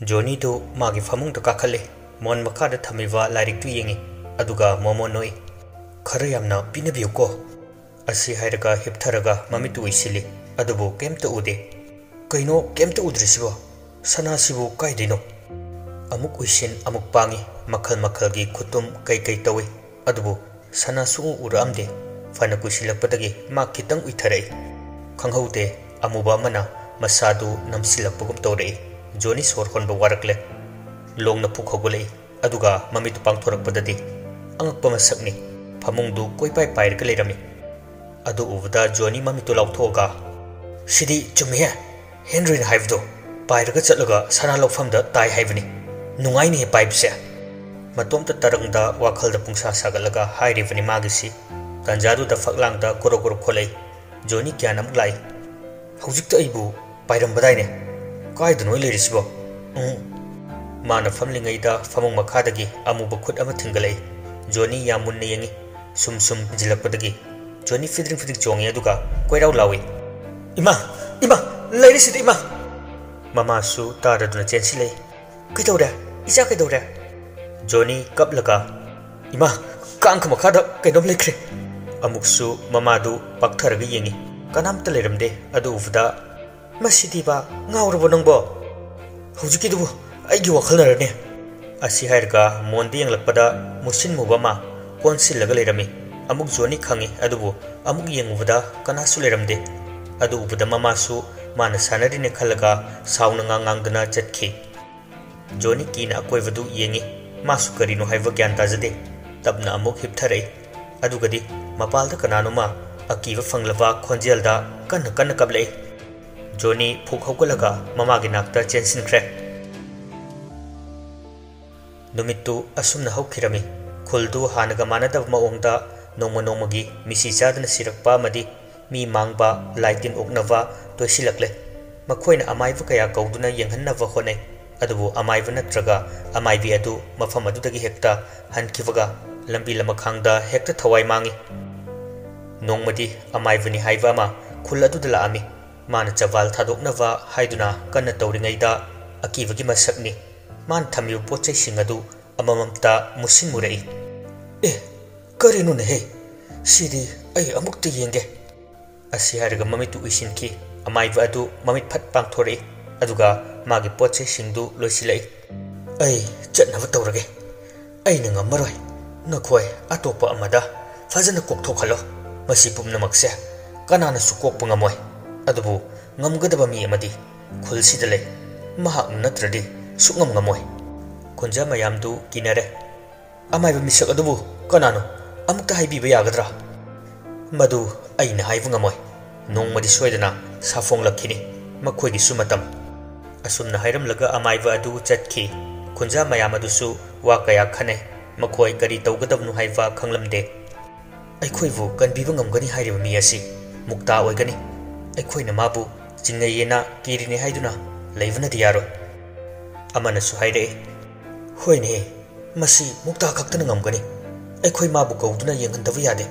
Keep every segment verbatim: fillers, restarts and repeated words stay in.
ꯖꯣꯅꯤꯗꯨ ꯃꯥꯒꯤ ꯐꯃꯨꯡꯗ ꯀꯥꯈꯠꯂꯦ꯫ ꯃꯣꯟ ꯃꯈꯥꯗ ꯊꯝꯃꯤꯕ ꯂꯥꯏꯔꯤꯛꯇꯨ ꯌꯦꯡꯉꯤ꯫ ꯑꯗꯨꯒ ꯃꯣꯃꯣꯟ ꯅꯣꯛꯏ꯫ "ꯈꯔ ꯌꯥꯝꯅ ꯄꯤꯅꯕꯤꯌꯨꯀꯣ," ꯑꯁꯤ ꯍꯥꯏꯔꯒ ꯍꯤꯞꯊꯔꯒ ꯃꯃꯤꯠꯇꯨ ꯎꯏꯁꯤꯜꯂꯤ꯫ ꯑꯗꯨꯕꯨ ꯀꯩꯝꯇ ꯎꯗꯦ꯫ "ꯀꯩꯅꯣ ꯀꯩꯝꯇ ꯎꯗ꯭ꯔꯤꯁꯤꯕꯣ? ꯁꯅꯥꯁꯤꯕꯨ ꯀꯥꯏꯗꯩꯅꯣ?" ꯑꯃꯨꯛ ꯎꯏꯁꯤꯟ ꯑꯃꯨꯛ ꯄꯥꯡꯉꯤ꯫ ꯃꯈꯜ ꯃꯈꯜꯒꯤ ꯈꯨꯇꯨꯝ ꯀꯩꯀꯩ ꯇꯧꯏ꯫ ꯑꯗꯨꯕꯨ ꯁꯅꯥ ꯁꯨꯡꯎ ꯎꯔꯛꯑꯝꯗꯦ꯫ ꯐꯅ ꯀꯨꯏꯁꯤꯜꯂꯛꯄꯗꯒꯤ ꯃꯥ ꯈꯤꯇꯪ ꯎꯏꯊꯔꯛꯏ꯫ ꯈꯪꯍꯧꯗꯦ, ꯑꯃꯨꯕ ꯑꯃꯅ ꯃꯁꯥꯗꯨ ꯅꯝꯁꯤꯜꯂꯛꯄꯒꯨꯝ ꯇꯧꯔꯛꯏ꯫ ꯖꯣꯅꯤ ꯁꯣꯔ ꯍꯣꯟꯕ ꯋꯥꯔꯛꯂꯦ꯫ ꯂꯣꯡꯅ ꯐꯨꯛ ꯍꯧꯒꯠꯂꯛꯏ꯫ ꯑꯗꯨꯒ ꯃꯃꯤꯠꯇꯨ ꯄꯥꯡꯊꯣꯔꯛꯄꯗꯗꯤ ꯑꯉꯛꯄ ꯃꯁꯛꯅꯤ꯫ ꯐꯃꯨꯡꯗꯨ ꯀꯣꯏꯄꯥꯏ ꯄꯥꯏꯔꯒ ꯂꯩꯔꯝꯃꯤ꯫ ꯑꯗꯨ ꯎꯕꯗ ꯖꯣꯅꯤ ꯃꯃꯤꯠꯇꯨ ꯂꯥꯎꯊꯣꯛꯑꯒ, "ꯁꯤꯗꯤ ꯆꯨꯝꯃꯤꯍꯦ꯫ ꯍꯦꯟꯔꯤꯅ ꯍꯥꯏꯕꯗꯣ, ꯄꯥꯏꯔꯒ ꯆꯠꯂꯒ ꯁꯅꯥ ꯂꯧꯐꯝꯗ ꯇꯥꯏ ꯍꯥꯏꯕꯅꯤ꯫ ꯅꯨꯡꯉꯥꯏꯅꯤꯍꯦ ꯄꯥꯏꯕꯁꯦ!" ꯃꯇꯣꯝꯇ ꯇꯔꯪꯗ ꯋꯥꯈꯜꯗ ꯄꯨꯡꯁꯥ ꯁꯥꯒꯠꯂꯒ ꯍꯥꯏꯔꯤꯕꯅꯤ ꯃꯥꯒꯤꯁꯤ꯫ ꯇꯥꯟꯖꯥꯗꯨꯗ ꯐꯛꯂꯥꯡꯗ ꯒꯣꯔꯣ ꯒꯣꯔꯣ ꯈꯣꯠꯂꯛꯏ꯫ ꯖꯣꯅꯤ ꯒ꯭ꯌꯥꯟ ꯑꯃꯨꯛ ꯂꯥꯛꯏ꯫ "ꯍꯧꯖꯤꯛꯇ ꯑꯩꯕꯨ ꯄꯥꯏꯔꯝꯕꯗꯥꯏꯅꯦ? ꯀꯥꯏꯗꯅꯣ ꯑꯩ ꯂꯩꯔꯤꯁꯤꯕꯣ? ꯎꯝ?" ꯃꯥꯅ ꯐꯝꯂꯤꯉꯩꯗ ꯐꯃꯨꯡ ꯃꯈꯥꯗꯒꯤ ꯑꯃꯨꯕ ꯈꯨꯠ ꯑꯃ ꯊꯤꯡꯒꯠꯂꯛꯏ꯫ ꯖꯣꯅꯤ ꯌꯥꯝ ꯃꯨꯟꯅ ꯌꯦꯡꯉꯤ꯫ ꯁꯨꯝ ꯁꯨꯝ ꯍꯦꯟꯖꯤꯜꯂꯛꯄꯗꯒꯤ ꯖꯣꯅꯤ ꯐꯤꯗ꯭ꯔꯤꯡ ꯐꯤꯗ꯭ꯔꯤꯡ ꯆꯣꯡꯉꯤ, ꯑꯗꯨꯒ ꯀꯣꯏꯔꯥꯎ ꯂꯥꯎꯏ꯫ "ꯏꯃꯥ! ꯏꯃꯥ! ꯂꯩꯔꯤꯁꯤꯗꯤ ꯏꯃꯥ!" ꯃꯃꯥꯁꯨ ꯇꯥꯔꯗꯨꯅ ꯆꯦꯟꯁꯤꯜꯂꯛꯏ꯫ "ꯀꯩꯗꯧꯔꯦ? ꯏꯆꯥ ꯀꯩꯗꯧꯔꯦ?" ꯖꯣꯅꯤ ꯀꯞꯂꯒ, "ꯏꯃꯥ, ꯀꯥꯡꯈ ꯃꯈꯥꯗ ꯀꯩꯅꯣꯝ ꯂꯩꯈ꯭ꯔꯦ!" ꯑꯃꯨꯛꯁꯨ ꯃꯃꯥꯗꯨ ꯄꯥꯛꯊꯔꯒ ꯌꯦꯡꯉꯤ꯫ ꯀꯅꯥꯝꯇ ꯂꯩꯔꯝꯗꯦ꯫ ꯑꯗꯨ ꯎꯕꯗ, "ꯃꯁꯤꯗꯤꯕ, ꯉꯥꯎꯔꯕꯣ ꯅꯪꯕꯣ? ꯍꯧꯖꯤꯛꯀꯤꯗꯨꯕꯨ ꯑꯩꯒꯤ ꯋꯥꯈꯜꯅꯔꯅꯦ?" ꯑꯁꯤ ꯍꯥꯏꯔꯒ ꯃꯣꯟꯗ ꯌꯦꯡꯂꯛꯄꯗ ꯃꯨꯁꯤꯟ ꯃꯨꯕ ꯑꯃ ꯀꯣꯟꯁꯤꯜꯂꯒ ꯂꯩꯔꯝꯃꯤ꯫ ꯑꯃꯨꯛ ꯖꯣꯅꯤ ꯈꯪꯉꯤ, ꯑꯗꯨꯕꯨ ꯑꯃꯨꯛ ꯌꯦꯡꯉꯨꯕꯗ ꯀꯅꯥꯁꯨ ꯂꯩꯔꯝꯗꯦ꯫ ꯑꯗꯨ ꯎꯕꯗ ꯃꯃꯥꯁꯨ ꯃꯥꯅ ꯁꯥꯟꯅꯔꯤꯅꯦ ꯈꯜꯂꯒ ꯁꯥꯎꯅ ꯉꯥꯡ ꯉꯥꯡꯗꯨꯅ ꯆꯠꯈꯤ꯫ ꯖꯣꯅꯤ ꯀꯤꯅ ꯑꯀꯣꯏꯕꯗꯨ ꯌꯦꯡꯉꯤ꯫ ꯃꯥꯁꯨ ꯀꯔꯤꯅꯣ ꯍꯥꯏꯕ ꯒ꯭ꯌꯥꯟ ꯇꯥꯖꯗꯦ꯫ ꯇꯞꯅ ꯑꯃꯨꯛ ꯍꯤꯞꯊꯔꯛꯏ꯫ ꯑꯗꯨꯒꯗꯤ ꯃꯄꯥꯜꯗ ꯀꯅꯥꯅꯣꯃ ꯑꯀꯤꯕ ꯐꯪꯂꯕ ꯈꯣꯟꯖꯦꯜꯗ ꯀꯟꯅ ꯀꯟꯅ ꯀꯞꯂꯛꯏ꯫ ꯖꯣꯅꯤ ꯐꯨꯛ ꯍꯧꯒꯠꯂꯒ ꯃꯃꯥꯒꯤ ꯅꯥꯛꯇ ꯆꯦꯟꯁꯤꯟꯈ꯭ꯔꯦ꯫ ꯅꯨꯃꯤꯠꯇꯨ ꯑꯁꯨꯝꯅ ꯍꯧꯈꯤꯔꯝꯃꯤ꯫ ꯈꯨꯜꯗꯨ ꯍꯥꯟꯅꯒ ꯃꯥꯟꯅꯗꯕ ꯃꯑꯣꯡꯗ ꯅꯣꯡꯃ ꯅꯣꯡꯃꯒꯤ ꯃꯤꯁꯤ ꯆꯥꯗꯅ ꯁꯤꯔꯛꯄ ꯑꯃꯗꯤ ꯃꯤ ꯃꯥꯡꯕ, ꯂꯥꯏ ꯇꯤꯟ ꯑꯣꯛꯅꯕ ꯇꯣꯏꯁꯤꯜꯂꯛꯂꯦ꯫ ꯃꯈꯣꯏꯅ ꯑꯃꯥꯏꯕ ꯀꯌꯥ ꯀꯧꯗꯨꯅ ꯌꯦꯡꯍꯟꯅꯕ ꯍꯣꯠꯅꯩ꯫ ꯑꯗꯨꯕꯨ ꯑꯃꯥꯏꯕ ꯅꯠꯇ꯭ꯔꯒ ꯑꯃꯥꯏꯕꯤ ꯑꯗꯨ ꯃꯐꯝ ꯑꯗꯨꯗꯒꯤ ꯍꯦꯛꯇ ꯍꯟꯈꯤꯕꯒ ꯂꯝꯕꯤ ꯂꯃꯈꯥꯡꯗ ꯍꯦꯛꯇ ꯊꯋꯥꯏ ꯃꯥꯡꯏ꯫ ꯅꯣꯡꯃꯗꯤ ꯑꯃꯥꯏꯕꯅꯤ ꯍꯥꯏꯕ ꯑꯃ ꯈꯨꯜ ꯑꯗꯨꯗ ꯂꯥꯛꯑꯝꯃꯤ꯫ ꯃꯥꯅ ꯆꯕꯥꯜ ꯊꯥꯗꯣꯛꯅꯕ ꯍꯥꯏꯗꯨꯅ ꯀꯟꯅ ꯇꯧꯔꯤꯉꯩꯗ ꯑꯀꯤꯕꯒꯤ ꯃꯁꯛꯅꯤ꯫ ꯃꯥꯅ ꯊꯝꯂꯤꯕ ꯄꯣꯠ ꯆꯩꯁꯤꯡ ꯑꯗꯨ ꯑꯃꯃꯝꯇ ꯃꯨꯁꯤꯟ ꯃꯨꯔꯛꯏ꯫ "ꯑꯦ, ꯀꯔꯤꯅꯣꯅꯦꯍꯦ? ꯁꯤꯗꯤ ꯑꯩ ꯑꯃꯨꯛꯇ ꯌꯦꯡꯒꯦ" ꯑꯁꯤ ꯍꯥꯏꯔꯒ ꯃꯃꯤꯠꯇꯨ ꯎꯏꯁꯤꯟꯈꯤ꯫ ꯑꯃꯥꯏꯕ ꯑꯗꯨ ꯃꯃꯤꯠ ꯐꯠ ꯄꯥꯡꯊꯣꯔꯛꯏ, ꯑꯗꯨꯒ ꯃꯥꯒꯤ ꯄꯣꯠ ꯆꯩꯁꯤꯡꯗꯨ ꯂꯣꯏꯁꯤꯜꯂꯛꯏ꯫ "ꯑꯩ ꯆꯠꯅꯕ ꯇꯧꯔꯒꯦ꯫ ꯑꯩꯅ ꯉꯝꯃꯔꯣꯏ꯫ ꯅꯈꯣꯏ ꯑꯇꯣꯞꯄ ꯑꯃꯗ ꯐꯖꯅ ꯀꯣꯛꯊꯣꯛꯍꯜꯂꯣ꯫ ꯃꯁꯤ ꯄꯨꯝꯅꯃꯛꯁꯦ ꯀꯅꯥꯅꯁꯨ ꯀꯣꯛꯄ ꯉꯝꯃꯣꯏ꯫ ꯑꯗꯨꯕꯨ ꯉꯝꯒꯗꯕ ꯃꯤ ꯑꯃꯗꯤ ꯈꯨꯜꯁꯤꯗ ꯂꯩ꯫ ꯃꯍꯥꯛꯅ ꯅꯠꯇ꯭ꯔꯗꯤ ꯁꯨꯛꯉꯝ ꯉꯝꯃꯣꯏ"꯫ ꯈꯨꯟꯖꯥ ꯃꯌꯥꯝꯗꯨ ꯀꯤꯅꯔꯦ꯫ "ꯑꯃꯥꯏꯕ ꯃꯤꯁꯛ ꯑꯗꯨꯕꯨ ꯀꯅꯥꯅꯣ? ꯑꯃꯨꯛꯇ ꯍꯥꯏꯕꯤꯕ ꯌꯥꯒꯗ꯭ꯔꯥ?" "ꯃꯗꯨ ꯑꯩꯅ ꯍꯥꯏꯕ ꯉꯝꯃꯣꯏ꯫ ꯅꯣꯡꯃꯗꯤ ꯁꯣꯏꯗꯅ ꯁꯥꯐꯣꯡꯂꯛꯈꯤꯅꯤ꯫ ꯃꯈꯣꯏꯒꯤꯁꯨ ꯃꯇꯝ"꯫ ꯑꯁꯨꯝꯅ ꯍꯥꯏꯔꯝꯂꯒ ꯑꯃꯥꯏꯕ ꯑꯗꯨ ꯆꯠꯈꯤ꯫ ꯈꯨꯟꯖꯥ ꯃꯌꯥꯝ ꯑꯗꯨꯁꯨ ꯋꯥ ꯀꯌꯥ ꯈꯟꯅꯩ꯫ ꯃꯈꯣꯏ ꯀꯔꯤ ꯇꯧꯒꯗꯕꯅꯣ ꯍꯥꯏꯕ ꯈꯪꯂꯝꯗꯦ꯫ "ꯑꯩꯈꯣꯏꯕꯨ ꯀꯟꯕꯤꯕ ꯉꯝꯒꯅꯤ ꯍꯥꯏꯔꯤꯕ ꯃꯤ ꯑꯁꯤ ꯃꯨꯛꯇꯥ ꯑꯣꯏꯒꯅꯤ꯫ ꯑꯩꯈꯣꯏꯅ ꯃꯥꯕꯨ ꯆꯤꯡꯅꯩꯌꯦꯅ ꯀꯤꯔꯤꯅꯦ ꯍꯥꯏꯗꯨꯅ ꯂꯩꯕꯅꯗꯤ ꯌꯥꯔꯣꯏ"꯫ ꯑꯃꯅꯁꯨ ꯍꯥꯏꯔꯛꯏ, "ꯍꯣꯏꯅꯦ, ꯃꯁꯤ ꯃꯨꯛꯇꯥ ꯈꯛꯇꯅ ꯉꯝꯒꯅꯤ꯫ ꯑꯩꯈꯣꯏ ꯃꯥꯕꯨ ꯀꯧꯗꯨꯅ ꯌꯦꯡꯍꯟꯗꯕ ꯌꯥꯗꯦ꯫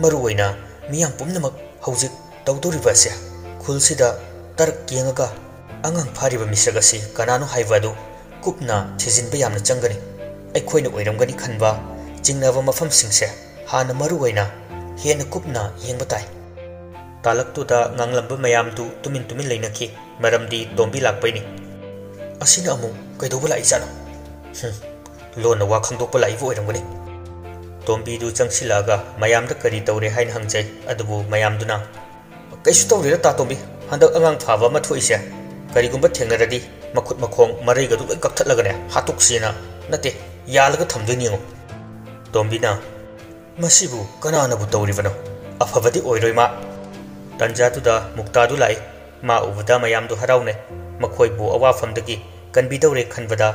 ꯃꯔꯨ ꯑꯣꯏꯅ ꯃꯤꯌꯥꯝ ꯄꯨꯝꯅꯃꯛ ꯍꯧꯖꯤꯛ ꯇꯧꯗꯧꯔꯤꯕ ꯑꯁꯦ, ꯈꯨꯜꯁꯤꯗ ꯇꯔꯛ ꯌꯦꯡꯉꯒ ꯑꯉꯥꯡ ꯐꯥꯔꯤꯕ ꯃꯤꯁꯛ ꯑꯁꯤ ꯀꯅꯥꯅꯣ ꯍꯥꯏꯕ ꯑꯗꯨ ꯀꯨꯞꯅ ꯊꯤꯖꯤꯟꯕ ꯌꯥꯝꯅ ꯆꯪꯒꯅꯤ꯫ ꯑꯩꯈꯣꯏꯅ ꯑꯣꯏꯔꯝꯒꯅꯤ ꯈꯟꯕ ꯆꯤꯡꯅꯕ ꯃꯐꯝꯁꯤꯡꯁꯦ ꯍꯥꯟꯅ ꯃꯔꯨ ꯑꯣꯏꯅ ꯍꯦꯟꯅ ꯀꯨꯞꯅ ꯌꯦꯡꯕ ꯇꯥꯏ"꯫ ꯇꯥꯂꯛꯇꯨꯗ ꯉꯥꯡꯂꯝꯕ ꯃꯌꯥꯝꯗꯨ ꯇꯨꯃꯤꯟ ꯇꯨꯃꯤꯟ ꯂꯩꯅꯈꯤ꯫ ꯃꯔꯝꯗꯤ ꯇꯣꯝꯕꯤ ꯂꯥꯛꯄꯩꯅꯤ꯫ "ꯑꯁꯤꯅ ꯑꯃꯨꯛ ꯀꯩꯗꯧꯕ ꯂꯥꯛꯏꯖꯥꯠꯅꯣ? ꯍꯨꯝ, ꯂꯣꯟꯅ ꯋꯥ ꯈꯪꯗꯣꯛꯄ ꯂꯥꯛꯏꯕ ꯑꯣꯏꯔꯝꯒꯅꯤ"꯫ ꯇꯣꯝꯕꯤꯗꯨ ꯆꯪꯁꯤꯜꯂꯛꯑꯒ ꯃꯌꯥꯝꯗ ꯀꯔꯤ ꯇꯧꯔꯦ ꯍꯥꯏꯅ ꯍꯪꯖꯩ꯫ ꯑꯗꯨꯕꯨ ꯃꯌꯥꯝꯗꯨꯅ, "ꯀꯩꯁꯨ ꯇꯧꯔꯣꯏꯗ ꯇꯥ ꯇꯣꯝꯕꯤ, ꯍꯟꯗꯛ ꯑꯉꯥꯡ ꯐꯥꯕ ꯑꯃ ꯊꯣꯛꯏꯁꯦ, ꯀꯔꯤꯒꯨꯝꯕ ꯊꯦꯡꯅꯔꯗꯤ ꯃꯈꯨꯠ ꯃꯈꯣꯡ ꯃꯔꯩꯒꯗꯨ ꯂꯣꯏ ꯀꯛꯊꯠꯂꯒꯅꯦ ꯍꯥꯠꯇꯣꯛꯁꯤꯅ, ꯅꯠꯇꯦ, ꯌꯥꯜꯂꯒ ꯊꯝꯗꯣꯏꯅꯤ ꯌꯦꯡꯉꯨ"꯫ ꯇꯣꯝꯕꯤꯅ, "ꯃꯁꯤꯕꯨ ꯀꯅꯥꯅꯕꯨ ꯇꯧꯔꯤꯕꯅꯣ? ꯑꯐꯕꯗꯤ ꯑꯣꯏꯔꯣꯏ ꯃꯥ"꯫ ꯇꯟꯖꯥꯗꯨꯗ ꯃꯨꯛꯇꯥꯗꯨ ꯂꯥꯛꯏ꯫ ꯃꯥ ꯎꯕꯗ ꯃꯌꯥꯝꯗꯨ ꯍꯔꯥꯎꯅꯩ꯫ ꯃꯈꯣꯏꯕꯨ ꯑꯋꯥꯐꯝꯗꯒꯤ ꯀꯟꯕꯤꯗꯧꯔꯦ ꯈꯟꯕꯗ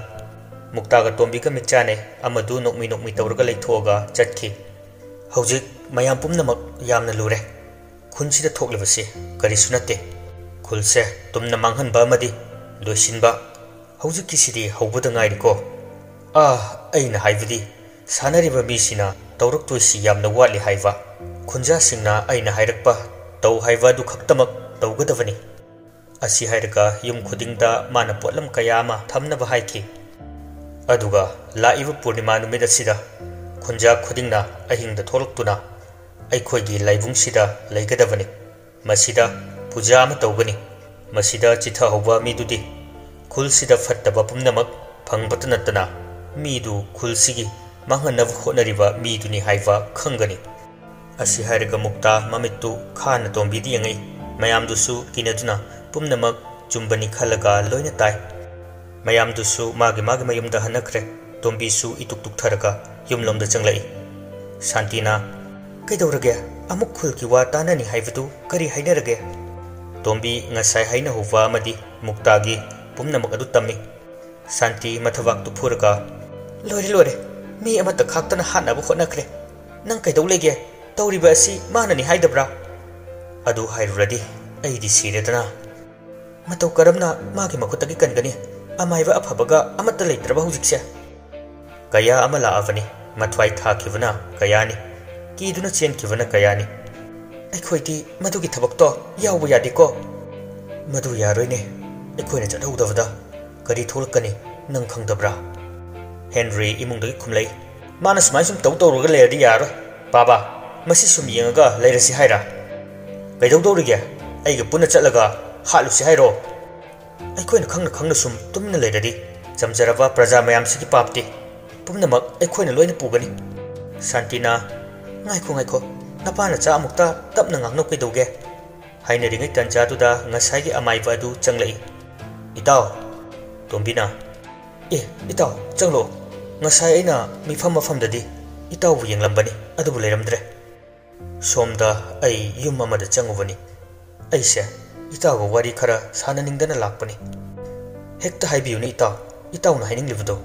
ꯃꯨꯛꯇꯥꯒ ꯇꯣꯝꯕꯤꯒ ꯃꯤꯠ ꯆꯥꯟꯅꯩ꯫ ꯑꯃꯗꯨ ꯅꯣꯛꯃꯤ ꯅꯣꯛꯃꯤ ꯇꯧꯔꯒ ꯂꯩꯊꯣꯛꯑꯒ ꯆꯠꯈꯤ꯫ "ꯍꯧꯖꯤꯛ ꯃꯌꯥꯝ ꯄꯨꯝꯅꯃꯛ ꯌꯥꯝꯅ ꯂꯨꯔꯦ꯫ ꯈꯨꯟꯁꯤꯗ ꯊꯣꯛꯂꯤꯕꯁꯤ ꯀꯔꯤꯁꯨ ꯅꯠꯇꯦ꯫ ꯈꯨꯜꯁꯦ ꯇꯨꯝꯅ ꯃꯥꯡꯍꯟꯕ ꯑꯃꯗꯤ ꯂꯣꯏꯁꯤꯟꯕ꯫ ꯍꯧꯖꯤꯛꯀꯤꯁꯤꯗꯤ ꯍꯧꯕꯗ ꯉꯥꯏꯔꯤꯀꯣ꯫ ꯑꯥ, ꯑꯩꯅ ꯍꯥꯏꯕꯗꯤ ꯁꯥꯟꯅꯔꯤꯕ ꯃꯤꯁꯤꯅ ꯇꯧꯔꯛꯇꯣꯏꯁꯤ ꯌꯥꯝꯅ ꯋꯥꯠꯂꯤ ꯍꯥꯏꯕ꯫ ꯈꯨꯟꯖꯥꯁꯤꯡꯅ ꯑꯩꯅ ꯍꯥꯏꯔꯛꯄ ꯇꯧ ꯍꯥꯏꯕ ꯑꯗꯨ ꯈꯛꯇꯃꯛ ꯇꯧꯒꯗꯕꯅꯤ"꯫ ꯑꯁꯤ ꯍꯥꯏꯔꯒ ꯌꯨꯝ ꯈꯨꯗꯤꯡꯗ ꯃꯥꯅ ꯄꯣꯠꯂꯝ ꯀꯌꯥ ꯑꯃ ꯊꯝꯅꯕ ꯍꯥꯏꯈꯤ꯫ ꯑꯗꯨꯒ ꯂꯥꯛꯏꯕ ꯄꯨꯔꯅꯤꯃꯥ ꯅꯨꯃꯤꯠ ꯑꯁꯤꯗ ꯈꯨꯟꯖꯥ ꯈꯨꯗꯤꯡꯅ ꯑꯍꯤꯡꯗ ꯊꯣꯛꯂꯛꯇꯨꯅ ꯑꯩꯈꯣꯏꯒꯤ ꯂꯥꯏꯕꯨꯡꯁꯤꯗ ꯂꯩꯒꯗꯕꯅꯤ꯫ ꯃꯁꯤꯗ ꯄꯨꯖꯥ ꯑꯃ ꯇꯧꯒꯅꯤ꯫ ꯃꯁꯤꯗ ꯆꯤꯊꯍꯧꯕ ꯃꯤꯗꯨꯗꯤ ꯈꯨꯜꯁꯤꯗ ꯐꯠꯇꯕ ꯄꯨꯝꯅꯃꯛ ꯐꯪꯕꯇ ꯅꯠꯇꯅ ꯃꯤꯗꯨ ꯈꯨꯜꯁꯤꯒꯤ ꯃꯥꯡꯍꯟꯅꯕ ꯍꯣꯠꯅꯔꯤꯕ ꯃꯤꯗꯨꯅꯤ ꯍꯥꯏꯕ ꯈꯪꯒꯅꯤ꯫ ꯑꯁꯤ ꯍꯥꯏꯔꯒ ꯃꯨꯛꯇꯥ ꯃꯃꯤꯠꯇꯨ ꯈꯥꯅ ꯇꯣꯝꯕꯤꯗ ꯌꯦꯡꯉꯛꯏ꯫ ꯃꯌꯥꯝꯗꯨꯁꯨ ꯀꯤꯅꯗꯨꯅ ꯄꯨꯝꯅꯃꯛ ꯆꯨꯝꯕꯅꯤ ꯈꯜꯂꯒ ꯂꯣꯏꯅ ꯇꯥꯏ꯫ ꯃꯌꯥꯝꯗꯨꯁꯨ ꯃꯥꯒꯤ ꯃꯥꯒꯤ ꯃꯌꯨꯝꯗ ꯍꯟꯅꯈ꯭ꯔꯦ꯫ ꯇꯣꯝꯕꯤꯁꯨ ꯏꯇꯨꯛ ꯇꯨꯛꯊꯔꯒ ꯌꯨꯝꯂꯣꯝꯗ ꯆꯪꯂꯛꯏ꯫ ꯁꯥꯟꯇꯤꯅ, "ꯀꯩꯗꯧꯔꯒꯦ? ꯑꯃꯨꯛ ꯈꯨꯜꯒꯤ ꯋꯥ ꯇꯥꯅꯅꯤ ꯍꯥꯏꯕꯗꯨ ꯀꯔꯤ ꯍꯥꯏꯅꯔꯒꯦ?" ꯇꯣꯝꯕꯤ ꯉꯁꯥꯏ ꯍꯥꯏꯅꯍꯧꯕ ꯑꯃꯗꯤ ꯃꯨꯛꯇꯥꯒꯤ ꯄꯨꯝꯅꯃꯛ ꯑꯗꯨ ꯇꯝꯃꯤ꯫ ꯁꯥꯟꯇꯤ ꯃꯊꯕꯥꯛꯇꯨ ꯐꯨꯔꯒ, "ꯂꯣꯏꯔꯦ, ꯂꯣꯏꯔꯦ꯫ ꯃꯤ ꯑꯃꯠꯇ ꯈꯥꯛꯇꯅ ꯍꯥꯠꯅꯕ ꯍꯣꯠꯅꯈ꯭ꯔꯦ꯫ ꯅꯪ ꯀꯩꯗꯧ ꯂꯩꯒꯦ? ꯇꯧꯔꯤꯕ ꯑꯁꯤ ꯃꯥꯅꯅꯤ ꯍꯥꯏꯗꯕ꯭ꯔꯥ? ꯑꯗꯨ ꯍꯥꯏꯔꯨꯔꯗꯤ ꯑꯩꯗꯤ ꯁꯤꯔꯦꯗꯅ꯫ ꯃꯇꯧ ꯀꯔꯝꯅ ꯃꯥꯒꯤ ꯃꯈꯨꯠꯇꯒꯤ ꯀꯟꯒꯅꯤ? ꯑꯃꯥꯏꯕ ꯑꯐꯕꯒ ꯑꯃꯠꯇ ꯂꯩꯇ꯭ꯔꯕ ꯍꯧꯖꯤꯛꯁꯦ?" ꯀꯌꯥ ꯑꯃ ꯂꯥꯛꯑꯕꯅꯤ꯫ ꯃꯊ꯭ꯋꯥꯏ ꯊꯥꯈꯤꯕꯅ ꯀꯌꯥꯅꯤ, ꯀꯤꯗꯨꯅ ꯆꯦꯟꯈꯤꯕꯅ ꯀꯌꯥꯅꯤ꯫ "ꯑꯩꯈꯣꯏꯗꯤ ꯃꯗꯨꯒꯤ ꯊꯕꯛꯇꯣ ꯌꯥꯎꯕ ꯌꯥꯗꯦꯀꯣ?" "ꯃꯗꯨ ꯌꯥꯔꯣꯏꯅꯦ꯫ ꯑꯩꯈꯣꯏꯅ ꯆꯠꯍꯧꯗꯕꯗ ꯀꯔꯤ ꯊꯣꯛꯂꯛꯀꯅꯤ, ꯅꯪ ꯈꯪꯗꯕ꯭ꯔꯥ?" ꯍꯦꯟꯔꯤ ꯏꯃꯨꯡꯗꯒꯤ ꯈꯨꯝꯂꯛꯏ꯫ "ꯃꯥꯅ ꯁꯨꯃꯥꯏ ꯁꯨꯝ ꯇꯧ ꯇꯧꯔꯒ ꯂꯩꯔꯗꯤ ꯌꯥꯔꯣꯏ꯫ ꯕꯥꯕꯥ, ꯃꯁꯤ ꯁꯨꯝ ꯌꯦꯡꯉꯒ ꯂꯩꯔꯁꯤ ꯍꯥꯏꯔꯥ? ꯀꯩꯗꯧꯗꯧꯔꯤꯒꯦ? ꯑꯩꯒ ꯄꯨꯟꯅ ꯆꯠꯂꯒ ꯍꯥꯠꯂꯨꯁꯤ ꯍꯥꯏꯔꯣ?" "ꯑꯩꯈꯣꯏꯅ ꯈꯪꯅ ꯈꯪꯅ ꯁꯨꯝ ꯇꯨꯃꯤꯟꯅ ꯂꯩꯔꯗꯤ ꯆꯝꯖꯔꯕ ꯄ꯭ꯔꯖꯥ ꯃꯌꯥꯝꯁꯤꯒꯤ ꯄꯥꯞꯇꯤ ꯄꯨꯝꯅꯃꯛ ꯑꯩꯈꯣꯏꯅ ꯂꯣꯏꯅ ꯄꯨꯒꯅꯤ꯫" ꯁꯥꯟꯇꯤꯅ, "ꯉꯥꯏꯈꯣ, ꯉꯥꯏꯈꯣ, ꯅꯄꯥ ꯅꯆꯥ ꯑꯃꯨꯛꯇ ꯇꯞꯅ ꯉꯥꯡꯅꯧ ꯀꯩꯗꯧꯒꯦ?" ꯍꯥꯏꯅꯔꯤꯉꯩ ꯇꯟꯖꯥꯗꯨꯗ ꯉꯁꯥꯏꯒꯤ ꯑꯃꯥꯏꯕ ꯑꯗꯨ ꯆꯪꯂꯛꯏ꯫ "ꯏꯇꯥꯎ!" ꯇꯣꯝꯕꯤꯅ, "ꯑꯦ, ꯏꯇꯥꯎ, ꯆꯪꯂꯛꯑꯣ꯫ ꯉꯁꯥꯏ ꯑꯩꯅ ꯃꯤꯐꯝ ꯃꯐꯝꯗꯗꯤ ꯏꯇꯥꯎꯕꯨ ꯌꯦꯡꯂꯝꯕꯅꯤ, ꯑꯗꯨꯕꯨ ꯂꯩꯔꯝꯗ꯭ꯔꯦ꯫ ꯁꯣꯝꯗ ꯑꯩ ꯌꯨꯝ ꯑꯃꯗ ꯆꯪꯉꯨꯕꯅꯤ꯫ ꯑꯩꯁꯦ ꯏꯇꯥꯎꯒ ꯋꯥꯔꯤ ꯈꯔ ꯁꯥꯟꯅꯅꯤꯡꯗꯅ ꯂꯥꯛꯄꯅꯤ꯫" "ꯍꯦꯛꯇ ꯍꯥꯏꯕꯤꯌꯨꯅꯦ ꯏꯇꯥꯎ, ꯏꯇꯥꯎꯅ ꯍꯥꯏꯅꯤꯡꯂꯤꯕꯗꯣ꯫"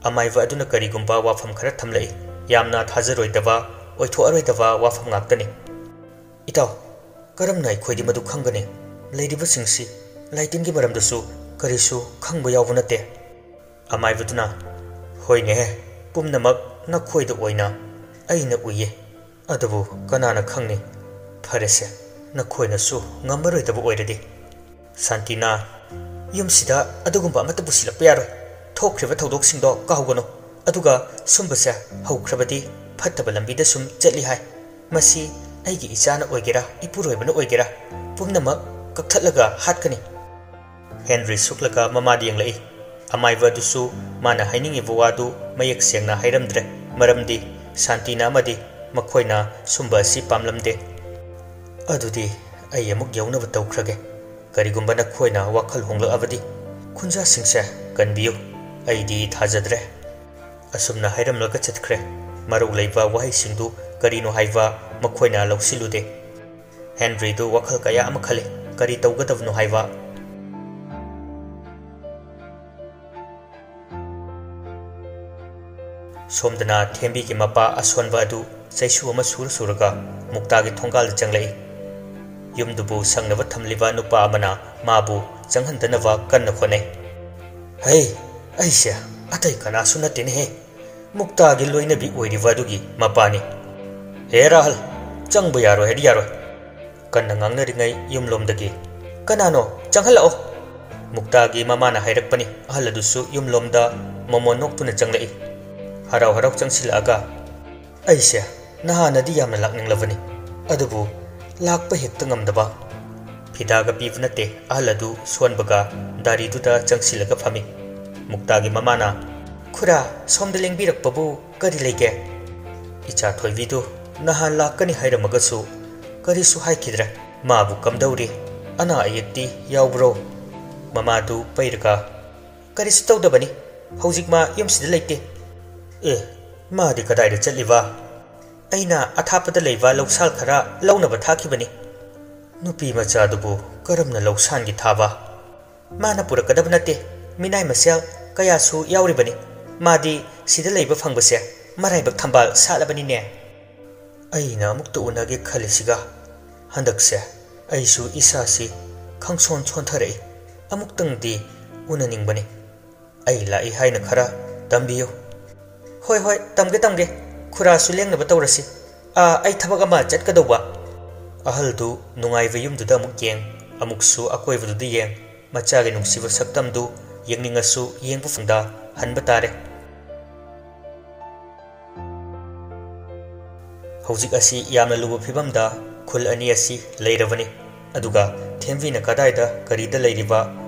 ꯑꯃꯥꯏꯕ ꯑꯗꯨꯅ ꯀꯔꯤꯒꯨꯝꯕ ꯋꯥꯐꯝ ꯈꯔ ꯊꯝꯂꯛꯏ꯫ ꯌꯥꯝꯅ ꯊꯥꯖꯔꯣꯏꯗꯕ, ꯑꯣꯏꯊꯣꯛꯑꯔꯣꯏꯗꯕ ꯋꯥꯐꯝ ꯉꯥꯛꯇꯅꯤ꯫ "ꯏꯇꯥꯎ, ꯀꯔꯝꯅ ꯑꯩꯈꯣꯏꯗꯤ ꯃꯗꯨ ꯈꯪꯒꯅꯤ? ꯂꯩꯔꯤꯕꯁꯤꯡꯁꯤ ꯂꯥꯏꯇꯤꯟꯒꯤ ꯃꯔꯝꯗꯁꯨ ꯀꯔꯤꯁꯨ ꯈꯪꯕ ꯌꯥꯎꯕ ꯅꯠꯇꯦ꯫" ꯑꯃꯥꯏꯕꯗꯨꯅ, "ꯍꯣꯏꯅꯦ, ꯄꯨꯝꯅꯃꯛ ꯅꯈꯣꯏꯗ ꯑꯣꯏꯅ ꯑꯩꯅ ꯎꯏꯌꯦ꯫ ꯑꯗꯨꯕꯨ ꯀꯅꯥꯅ ꯈꯪꯅꯤ? ꯐꯔꯦꯁꯦ, ꯅꯈꯣꯏꯅꯁꯨ ꯉꯝꯃꯔꯣꯏꯗꯕ ꯑꯣꯏꯔꯗꯤ꯫" ꯁꯥꯟꯇꯤꯅ, "ꯌꯨꯝꯁꯤꯗ ꯑꯗꯨꯒꯨꯝꯕ ꯑꯃꯠꯇ ꯄꯨꯁꯤꯜꯂꯛꯄ ꯌꯥꯔꯣꯏ꯫ ꯊꯣꯛꯈ꯭ꯔꯤꯕ ꯊꯧꯗꯣꯛꯁꯤꯡꯗꯣ ꯀꯥꯎꯒꯅꯨ꯫ ꯑꯗꯨꯒ ꯁꯨꯝꯕꯁꯦ ꯍꯧꯈ꯭ꯔꯕꯗꯤ ꯐꯠꯇꯕ ꯂꯝꯕꯤꯗ ꯁꯨꯝ ꯆꯠꯂꯤ ꯍꯥꯏ꯫ ꯃꯁꯤ ꯑꯩꯒꯤ ꯏꯆꯥꯅ ꯑꯣꯏꯒꯦꯔꯥ, ꯏꯄꯨꯔꯣꯏꯕꯅ ꯑꯣꯏꯒꯦꯔꯥ, ꯄꯨꯝꯅꯃꯛ ꯀꯛꯊꯠꯂꯒ ꯍꯥꯠꯀꯅꯤ꯫" ꯍꯦꯟꯔꯤ ꯁꯨꯛꯂꯒ ꯃꯃꯥꯗ ꯌꯦꯡꯂꯛꯏ꯫ ꯑꯃꯥꯏꯕ ꯑꯗꯨꯁꯨ ꯃꯥꯅ ꯍꯥꯏꯅꯤꯡꯉꯤꯕ ꯋꯥꯗꯨ ꯃꯌꯦꯛ ꯁꯦꯡꯅ ꯍꯥꯏꯔꯝꯗ꯭ꯔꯦ, ꯃꯔꯝꯗꯤ ꯁꯥꯟꯇꯤꯅ ꯑꯃꯗꯤ ꯃꯈꯣꯏꯅ ꯁꯨꯝꯕ ꯑꯁꯤ ꯄꯥꯝꯂꯝꯗꯦ꯫ "ꯑꯗꯨꯗꯤ ꯑꯩ ꯑꯃꯨꯛ ꯌꯧꯅꯕ ꯇꯧꯈ꯭ꯔꯒꯦ꯫ ꯀꯔꯤꯒꯨꯝꯕ ꯅꯈꯣꯏꯅ ꯋꯥꯈꯜ ꯍꯣꯡꯂꯛꯑꯕꯗꯤ ꯈꯨꯟꯖꯥꯁꯤꯡꯁꯦ ꯀꯟꯕꯤꯌꯨ꯫ ꯑꯩꯗꯤ ꯊꯥꯖꯗ꯭ꯔꯦ꯫" ꯑꯁꯨꯝꯅ ꯍꯥꯏꯔꯝꯂꯒ ꯆꯠꯈ꯭ꯔꯦ꯫ ꯃꯔꯧ ꯂꯩꯕ ꯋꯥꯍꯩꯁꯤꯡꯗꯨ ꯀꯔꯤꯅꯣ ꯍꯥꯏꯕ ꯃꯈꯣꯏꯅ ꯂꯧꯁꯤꯜꯂꯨꯗꯦ꯫ ꯍꯦꯟꯔꯤꯗꯨ ꯋꯥꯈꯜ ꯀꯌꯥ ꯑꯃ ꯈꯜꯂꯤ꯫ ꯀꯔꯤ ꯇꯧꯒꯗꯕꯅꯣ ꯍꯥꯏꯕ꯫ ꯁꯣꯝꯗꯅ ꯊꯦꯝꯕꯤꯒꯤ ꯃꯄꯥ ꯑꯁꯣꯟꯕ ꯑꯗꯨ ꯆꯩꯁꯨ ꯑꯃ ꯁꯨꯔ ꯁꯨꯔꯒ ꯃꯨꯛꯇꯥꯒꯤ ꯊꯣꯡꯒꯥꯜꯗ ꯆꯪꯂꯛꯏ꯫ ꯌꯨꯝꯗꯨꯕꯨ ꯁꯪꯅꯕ ꯊꯝꯂꯤꯕ ꯅꯨꯄꯥ ꯑꯃꯅ ꯃꯥꯕꯨ ꯆꯪꯍꯟꯗꯅꯕ ꯀꯟꯅ ꯍꯣꯠꯅꯩ꯫ "ꯍꯩ, ꯑꯩꯁꯦ ꯑꯇꯩ ꯀꯅꯥꯁꯨ ꯅꯠꯇꯦꯅꯦꯍꯦ, ꯃꯨꯛꯇꯥꯒꯤ ꯂꯣꯏꯅꯕꯤ ꯑꯣꯏꯔꯤꯕ ꯑꯗꯨꯒꯤ ꯃꯄꯥꯅꯤ꯫ ꯍꯦ ꯔꯥꯍꯜ, ꯆꯪꯕ ꯌꯥꯔꯣꯏ ꯍꯥꯏꯗꯤ ꯌꯥꯔꯣꯏ꯫" ꯀꯟꯅ ꯉꯥꯡꯅꯔꯤꯉꯩ ꯌꯨꯝꯂꯣꯝꯗꯒꯤ, "ꯀꯅꯥꯅꯣ? ꯆꯪꯍꯜꯂꯛꯑꯣ!" ꯃꯨꯛꯇꯥꯒꯤ ꯃꯃꯥꯅ ꯍꯥꯏꯔꯛꯄꯅꯤ꯫ ꯑꯍꯜ ꯑꯗꯨꯁꯨ ꯌꯨꯝꯂꯣꯝꯗ ꯃꯣꯃꯣꯟ ꯅꯣꯛꯇꯨꯅ ꯆꯪꯂꯛꯏ꯫ ꯍꯔꯥꯎ ꯍꯔꯥꯎ ꯆꯪꯁꯤꯜꯂꯛꯑꯒ, "ꯑꯩꯁꯦ ꯅꯍꯥꯟꯅꯗꯤ ꯌꯥꯝꯅ ꯂꯥꯛꯅꯤꯡꯂꯕꯅꯤ, ꯑꯗꯨꯕꯨ ꯂꯥꯛꯄ ꯍꯦꯛꯇ ꯉꯝꯗꯕ꯫" ꯐꯤꯗꯥꯒ ꯄꯤꯕ ꯅꯠꯇꯦ, ꯑꯍꯜ ꯑꯗꯨ ꯁꯣꯟꯕꯒ ꯗꯥꯔꯤꯗꯨꯗ ꯆꯪꯁꯤꯜꯂꯒ ꯐꯝꯃꯤ꯫ ꯃꯨꯛꯇꯥꯒꯤ ꯃꯃꯥꯅ, "ꯈꯨꯔꯥ, ꯁꯣꯝꯗ ꯂꯦꯡꯕꯤꯔꯛꯄꯕꯨ ꯀꯔꯤ ꯂꯩꯒꯦ?" ꯏꯆꯥ ꯊꯣꯏꯕꯤꯗꯨ ꯅꯍꯥꯟ ꯂꯥꯛꯀꯅꯤ ꯍꯥꯏꯔꯝꯃꯒꯁꯨ ꯀꯔꯤꯁꯨ ꯍꯥꯏꯈꯤꯗ꯭ꯔꯦ꯫ "ꯃꯥꯕꯨ ꯀꯝꯗꯧꯔꯤ? ꯑꯅꯥ ꯑꯌꯦꯛꯇꯤ ꯌꯥꯎꯕ꯭ꯔꯣ?" ꯃꯃꯥꯗꯨ ꯄꯩꯔꯒ, "ꯀꯔꯤꯁꯨ ꯇꯧꯗꯕꯅꯤ꯫ ꯍꯧꯖꯤꯛ ꯃꯥ ꯌꯨꯝꯁꯤꯗ ꯂꯩꯇꯦ꯫" "ꯑꯦ, ꯃꯥꯗꯤ ꯀꯗꯥꯏꯗ ꯆꯠꯂꯤꯕ?" "ꯑꯩꯅ ꯑꯊꯥꯞꯄꯗ ꯂꯩꯕ ꯂꯧꯁꯥꯜ ꯈꯔ ꯂꯧꯅꯕ ꯊꯥꯈꯤꯕꯅꯤ꯫" "ꯅꯨꯄꯤ ꯃꯆꯥꯗꯨꯕꯨ ꯀꯔꯝꯅ ꯂꯧꯁꯥꯟꯒꯤ ꯊꯥꯕ?" "ꯃꯥꯅ ꯄꯨꯔꯛꯀꯗꯕ ꯅꯠꯇꯦ, ꯃꯤꯅꯥꯏ ꯃꯁꯦꯜ ꯀꯌꯥꯁꯨ ꯌꯥꯎꯔꯤꯕꯅꯤ꯫ ꯃꯥꯗꯤ ꯁꯤꯗ ꯂꯩꯕ ꯐꯪꯕꯁꯦ ꯃꯔꯥꯏꯕꯛ ꯊꯝꯕꯥꯜ ꯁꯥꯠꯂꯕꯅꯤꯅꯦ꯫" ꯑꯩꯅ ꯑꯃꯨꯛꯇ ꯎꯅꯒꯦ ꯈꯜꯂꯤꯁꯤꯒ꯫ ꯍꯟꯗꯛꯁꯦ ꯑꯩꯁꯨ ꯏꯁꯥꯁꯤ ꯈꯪꯁꯣꯟ ꯁꯣꯟꯊꯔꯛꯏ꯫ ꯑꯃꯨꯛꯇꯪꯗꯤ ꯎꯅꯅꯤꯡꯕꯅꯤ꯫ ꯑꯩ ꯂꯥꯛꯏ ꯍꯥꯏꯅ ꯈꯔ ꯇꯝꯕꯤꯌꯨ꯫ "ꯍꯣꯏ, ꯍꯣꯏ, ꯇꯝꯒꯦ, ꯇꯝꯒꯦ꯫ ꯈꯨꯔꯥꯁꯨ ꯂꯦꯡꯅꯕ ꯇꯧꯔꯁꯤ꯫ ꯑꯥ, ꯑꯩ ꯊꯕꯛ ꯑꯃ ꯆꯠꯀꯗꯧꯕ꯫" ꯑꯍꯜꯗꯨ ꯅꯨꯡꯉꯥꯏꯕ ꯌꯨꯝꯗꯨꯗ ꯑꯃꯨꯛ ꯌꯦꯡ꯫ ꯑꯃꯨꯛꯁꯨ ꯑꯀꯣꯏꯕꯗꯨꯗ ꯌꯦꯡ, ꯃꯆꯥꯒꯤ ꯅꯨꯡꯁꯤꯕ ꯁꯛꯇꯝꯗꯨ ꯌꯦꯡꯅꯤꯡꯉꯁꯨ ꯌꯦꯡꯕ ꯐꯪꯗ ꯍꯟꯕ ꯇꯥꯔꯦ꯫ ꯍꯧꯖꯤꯛ ꯑꯁꯤ ꯌꯥꯝꯅ ꯂꯨꯕ ꯐꯤꯕꯝꯗ ꯈꯨꯜ ꯑꯅꯤ ꯑꯁꯤ ꯂꯩꯔꯕꯅꯤ꯫ ꯑꯗꯨꯒ ꯊꯦꯝꯕꯤꯅ ꯀꯗꯥꯏꯗ ꯀꯔꯤꯗ ꯂꯩꯔꯤꯕ,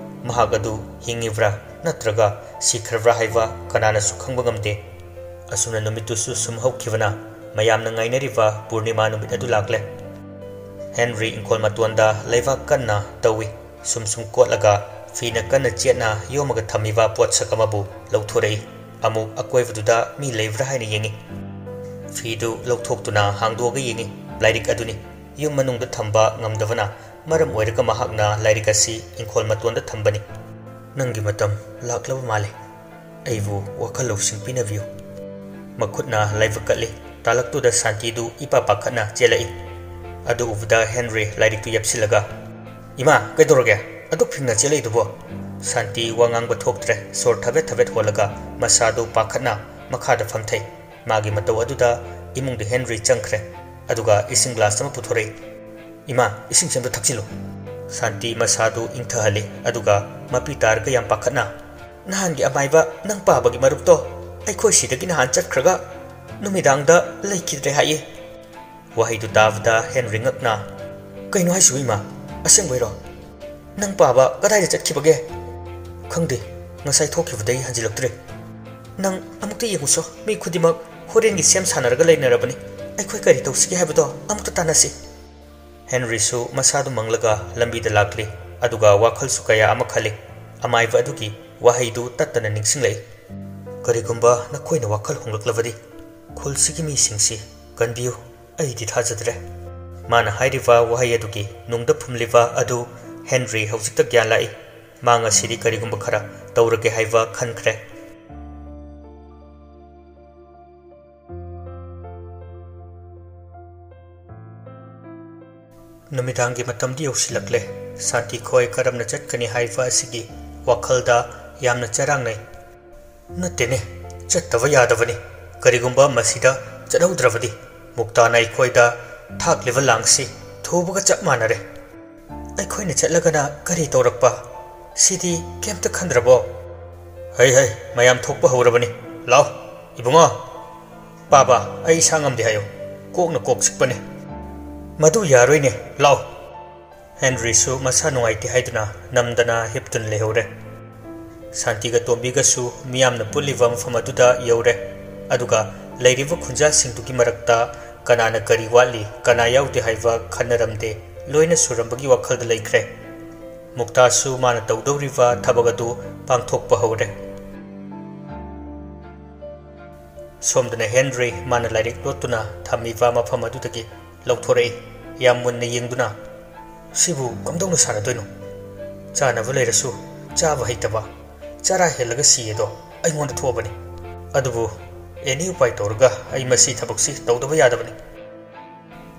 ꯃꯍꯥꯛ ꯑꯗꯨ ꯍꯤꯡꯉꯤꯕ꯭ꯔꯥ ꯅꯠꯇ꯭ꯔꯒ ꯁꯤꯈ꯭ꯔꯕ꯭ꯔꯥ ꯍꯥꯏꯕ ꯀꯅꯥꯅꯁꯨ ꯈꯪꯕ ꯉꯝꯗꯦ꯫ ꯑꯁꯨꯝꯅ ꯅꯨꯃꯤꯠꯇꯨꯁꯨ ꯁꯨꯝ ꯍꯧꯈꯤꯕꯅ ꯃꯌꯥꯝꯅ ꯉꯥꯏꯅꯔꯤꯕ ꯄꯨꯔꯅꯤꯃꯥ ꯅꯨꯃꯤꯠ ꯑꯗꯨ ꯂꯥꯛꯂꯦ꯫ ꯍꯦꯟꯔꯤ ꯏꯪꯈꯣꯜ ꯃꯇꯣꯟꯗ ꯂꯩꯕꯥꯛ ꯀꯟꯅ ꯇꯧꯏ꯫ ꯁꯨꯝ ꯁꯨꯝ ꯀꯣꯠꯂꯒ ꯐꯤꯅ ꯀꯟꯅ ꯆꯦꯠꯅ ꯌꯣꯝꯃꯒ ꯊꯝꯃꯤꯕ ꯄꯣꯠꯁꯛ ꯑꯃꯕꯨ ꯂꯧꯊꯣꯔꯛꯏ꯫ ꯑꯃꯨꯛ ꯑꯀꯣꯏꯕꯗꯨꯗ ꯃꯤ ꯂꯩꯕ꯭ꯔꯥ ꯍꯥꯏꯅ ꯌꯦꯡꯏ꯫ ꯐꯤꯗꯨ ꯂꯧꯊꯣꯛꯇꯨꯅ ꯍꯥꯡꯗꯣꯛꯑꯒ ꯌꯦꯡꯏ꯫ ꯂꯥꯏꯔꯤꯛ ꯑꯗꯨꯅꯤ꯫ ꯌꯨꯝ ꯃꯅꯨꯡꯗ ꯊꯝꯕ ꯉꯝꯗꯕꯅ ꯃꯔꯝ ꯑꯣꯏꯔꯒ ꯃꯍꯥꯛꯅ ꯂꯥꯏꯔꯤꯛ ꯑꯁꯤ ꯏꯪꯈꯣꯜ ꯃꯇꯣꯟꯗ ꯊꯝꯕꯅꯤ꯫ "ꯅꯪꯒꯤ ꯃꯇꯝ ꯂꯥꯛꯂꯕ ꯃꯥꯜꯂꯦ꯫ ꯑꯩꯕꯨ ꯋꯥꯈꯜ ꯂꯧꯁꯤꯡ ꯄꯤꯅꯕꯤꯌꯨ꯫" ꯃꯈꯨꯠꯅ ꯂꯥꯏꯕꯛ ꯀꯠꯂꯤ꯫ ꯇꯥꯂꯛꯇꯨꯗ ꯁꯥꯟꯇꯤꯗꯨ ꯏꯄꯥ ꯄꯥꯈꯠꯅ ꯆꯦꯜꯂꯛꯏ꯫ ꯑꯗꯨ ꯎꯕꯗ ꯍꯦꯟꯔꯤ ꯂꯥꯏꯔꯤꯛꯇꯨ ꯌꯦꯞꯁꯤꯜꯂꯒ, "ꯏꯃꯥ, ꯀꯩꯗꯧꯔꯒꯦ? ꯑꯗꯨꯛ ꯐꯤꯡꯅ ꯆꯦꯜꯂꯛꯏꯗꯨꯕꯣ?" ꯁꯥꯟꯇꯤ ꯋꯥ ꯉꯥꯡꯕ ꯊꯣꯛꯇ꯭ꯔꯦ꯫ ꯁꯣꯔ ꯊꯕꯦꯠ ꯊꯕꯦꯠ ꯍꯣꯜꯂꯒ ꯃꯁꯥꯗꯨ ꯄꯥꯈꯠꯅ ꯃꯈꯥꯗ ꯐꯝꯊꯩ꯫ ꯃꯥꯒꯤ ꯃꯇꯧ ꯑꯗꯨꯗ ꯏꯃꯨꯡꯗ ꯍꯦꯟꯔꯤ ꯆꯪꯈ꯭ꯔꯦ꯫ ꯑꯗꯨꯒ ꯏꯁꯤꯡ ꯒ꯭ꯂꯥꯁ ꯑꯃ ꯄꯨꯊꯣꯔꯛꯏ꯫ "ꯏꯃꯥ, ꯏꯁꯤꯡꯁꯦ ꯑꯝꯇ ꯊꯛꯆꯤꯜꯂꯨ꯫" ꯁꯥꯟꯇꯤ ꯃꯁꯥꯗꯨ ꯏꯪꯊꯍꯜꯂꯤ, ꯑꯗꯨꯒ ꯃꯄꯤ ꯇꯥꯔꯒ ꯌꯥꯝ ꯄꯥꯈꯠꯅ, "ꯅꯍꯥꯟꯒꯤ ꯑꯃꯥꯏꯕ ꯅꯪ ꯄꯥꯕꯒꯤ ꯃꯔꯨꯞꯇꯣ ꯑꯩꯈꯣꯏ ꯁꯤꯗꯒꯤ ꯅꯍꯥꯟ ꯆꯠꯈ꯭ꯔꯒ ꯅꯨꯃꯤꯗꯥꯡꯗ ꯂꯩꯈꯤꯗ꯭ꯔꯦ ꯍꯥꯏꯌꯦ꯫" ꯋꯥꯍꯩꯗꯨ ꯇꯥꯕꯗ ꯍꯦꯟꯔꯤ ꯉꯛꯅ, "ꯀꯩꯅꯣ ꯍꯥꯏꯁꯤꯕꯨ, ꯏꯃꯥ? ꯑꯁꯦꯡꯕꯩꯔꯣ? ꯅꯪ ꯄꯥꯕ ꯀꯗꯥꯏꯗ ꯆꯠꯈꯤꯕꯒꯦ?" "ꯈꯪꯗꯦ, ꯉꯁꯥꯏ ꯊꯣꯛꯈꯤꯕꯗꯩ ꯍꯟꯖꯤꯜꯂꯛꯇ꯭ꯔꯦ꯫" "ꯅꯪ ꯑꯃꯨꯛꯇ ꯌꯦꯡꯉꯨꯁꯣ, ꯃꯤ ꯈꯨꯗꯤꯡꯃꯛ ꯍꯣꯔꯦꯟꯒꯤ ꯁꯦꯝ ꯁꯥꯟꯅꯔꯒ ꯂꯩꯅꯔꯕꯅꯤ, ꯑꯩꯈꯣꯏ ꯀꯔꯤ ꯇꯧꯁꯤꯒꯦ ꯍꯥꯏꯕꯗꯣ ꯑꯃꯨꯛꯇ ꯇꯥꯟꯅꯁꯤ꯫" ꯍꯦꯟꯔꯤꯁꯨ ꯃꯁꯥꯗꯨ ꯃꯪꯂꯒ ꯂꯝꯕꯤꯗ ꯂꯥꯛꯂꯤ, ꯑꯗꯨꯒ ꯋꯥꯈꯜꯁꯨ ꯀꯌꯥ ꯑꯃ ꯈꯜꯂꯤ꯫ ꯑꯃꯥꯏꯕ ꯑꯗꯨꯒꯤ ꯋꯥꯍꯩꯗꯨ ꯇꯠꯇꯅ ꯅꯤꯡꯁꯤꯡꯂꯛꯏ꯫ "ꯀꯔꯤꯒꯨꯝꯕ ꯅꯈꯣꯏꯅ ꯋꯥꯈꯜ ꯍꯣꯡꯂꯛꯂꯕꯗꯤ, ꯈꯨꯜꯁꯤꯒꯤ ꯃꯤꯁꯤꯡꯁꯤ ꯀꯟꯕꯤꯌꯨ, ꯑꯩꯗꯤ ꯊꯥꯖꯗ꯭ꯔꯦ꯫" ꯃꯥꯅ ꯍꯥꯏꯔꯤꯕ ꯋꯥꯍꯩ ꯑꯗꯨꯒꯤ ꯅꯨꯡꯗ ꯐꯨꯝꯂꯤꯕ ꯑꯗꯨ ꯍꯦꯟꯔꯤ ꯍꯧꯖꯤꯛꯇ ꯒ꯭ꯌꯥꯟ ꯂꯥꯛꯏ꯫ ꯃꯥ ꯉꯁꯤꯗꯤ ꯀꯔꯤꯒꯨꯝꯕ ꯈꯔ ꯇꯧꯔꯒꯦ ꯍꯥꯏꯕ ꯈꯟꯈ꯭ꯔꯦ꯫ ꯅꯨꯃꯤꯗꯥꯡꯒꯤ ꯃꯇꯝꯗꯤ ꯌꯧꯁꯤꯜꯂꯛꯂꯦ꯫ ꯁꯥꯟꯇꯤ ꯈꯣꯏ ꯀꯔꯝꯅ ꯆꯠꯀꯅꯤ ꯍꯥꯏꯕ ꯑꯁꯤꯒꯤ ꯋꯥꯈꯜꯗ ꯌꯥꯝꯅ ꯆꯔꯥꯡꯅꯩ꯫ "ꯅꯠꯇꯦꯅꯦ, ꯆꯠꯇꯕ ꯌꯥꯗꯕꯅꯤ꯫ ꯀꯔꯤꯒꯨꯝꯕ ꯃꯁꯤꯗ ꯆꯠꯍꯧꯗ꯭ꯔꯕꯗꯤ ꯃꯨꯛꯇꯥꯅ ꯑꯩꯈꯣꯏꯗ ꯊꯥꯛꯂꯤꯕ ꯂꯥꯡꯁꯤ ꯊꯨꯕꯒ ꯆꯞ ꯃꯥꯟꯅꯔꯦ꯫" ꯑꯩꯈꯣꯏꯅ ꯆꯠꯂꯒꯅ ꯀꯔꯤ ꯇꯧꯔꯛꯄ? ꯁꯤꯗꯤ ꯀꯩꯝꯇ ꯈꯟꯗ꯭ꯔꯕꯣ? "ꯍꯩ ꯍꯩ, ꯃꯌꯥꯝ ꯊꯣꯛꯄ ꯍꯧꯔꯕꯅꯤ꯫ ꯂꯥꯎ, ꯏꯕꯨꯡꯉꯣ꯫ ꯄꯥꯕ, ꯑꯩ ꯏꯁꯥ ꯉꯝꯗꯦ ꯍꯥꯏꯌꯨ꯫ ꯀꯣꯛꯅ ꯀꯣꯛ ꯆꯤꯛꯄꯅꯦ꯫" "ꯃꯗꯨ ꯌꯥꯔꯣꯏꯅꯦ, ꯂꯥꯎ꯫" ꯍꯦꯟꯔꯤꯁꯨ ꯃꯁꯥ ꯅꯨꯡꯉꯥꯏꯇꯦ ꯍꯥꯏꯗꯨꯅ ꯅꯝꯗꯅ ꯍꯤꯞꯇꯨꯅ ꯂꯩꯍꯧꯔꯦ꯫ ꯁꯥꯟꯇꯤꯒ ꯇꯣꯝꯕꯤꯒꯁꯨ ꯃꯤꯌꯥꯝꯅ ꯄꯨꯜꯂꯤꯕ ꯃꯐꯝ ꯑꯗꯨꯗ ꯌꯧꯔꯦ꯫ ꯑꯗꯨꯒ ꯂꯩꯔꯤꯕ ꯈꯨꯟꯖꯥꯁꯤꯡꯗꯨꯒꯤ ꯃꯔꯛꯇ ꯀꯅꯥꯅ ꯀꯔꯤ ꯋꯥꯠꯂꯤ, ꯀꯅꯥ ꯌꯥꯎꯗꯦ ꯍꯥꯏꯕ ꯈꯟꯅꯔꯝꯗꯦ꯫ ꯂꯣꯏꯅ ꯁꯨꯔꯝꯕꯒꯤ ꯋꯥꯈꯜꯗ ꯂꯩꯈ꯭ꯔꯦ꯫ ꯃꯨꯛꯇꯥꯁꯨ ꯃꯥꯅ ꯇꯧꯗꯧꯔꯤꯕ ꯊꯕꯛ ꯑꯗꯨ ꯄꯥꯡꯊꯣꯛꯄ ꯍꯧꯔꯦ꯫ ꯁꯣꯝꯗꯅ ꯍꯦꯟꯔꯤ ꯃꯥꯅ ꯂꯥꯏꯔꯤꯛ ꯂꯣꯠꯇꯨꯅ ꯊꯝꯃꯤꯕ ꯃꯐꯝ ꯑꯗꯨꯗꯒꯤ ꯂꯧꯊꯣꯔꯛꯏ꯫ ꯌꯥꯝ ꯃꯨꯟꯅ ꯌꯦꯡꯗꯨꯅ, "ꯁꯤꯕꯨ ꯀꯝꯗꯧꯅ ꯁꯥꯟꯅꯗꯣꯏꯅꯣ? ꯆꯥꯅꯕ ꯂꯩꯔꯁꯨ ꯆꯥꯕ ꯍꯩꯇꯕ, ꯆꯔꯥ ꯍꯦꯜꯂꯒ ꯁꯤꯌꯦꯗꯣ ꯑꯩꯉꯣꯟꯗ ꯊꯣꯛꯑꯕꯅꯤ꯫ ꯑꯗꯨꯕꯨ ꯑꯦꯅꯤ ꯎꯄꯥꯏ ꯇꯧꯔꯒ ꯑꯩ ꯃꯁꯤ ꯊꯕꯛꯁꯤ ꯇꯧꯗꯕ ꯌꯥꯗꯕꯅꯤ꯫"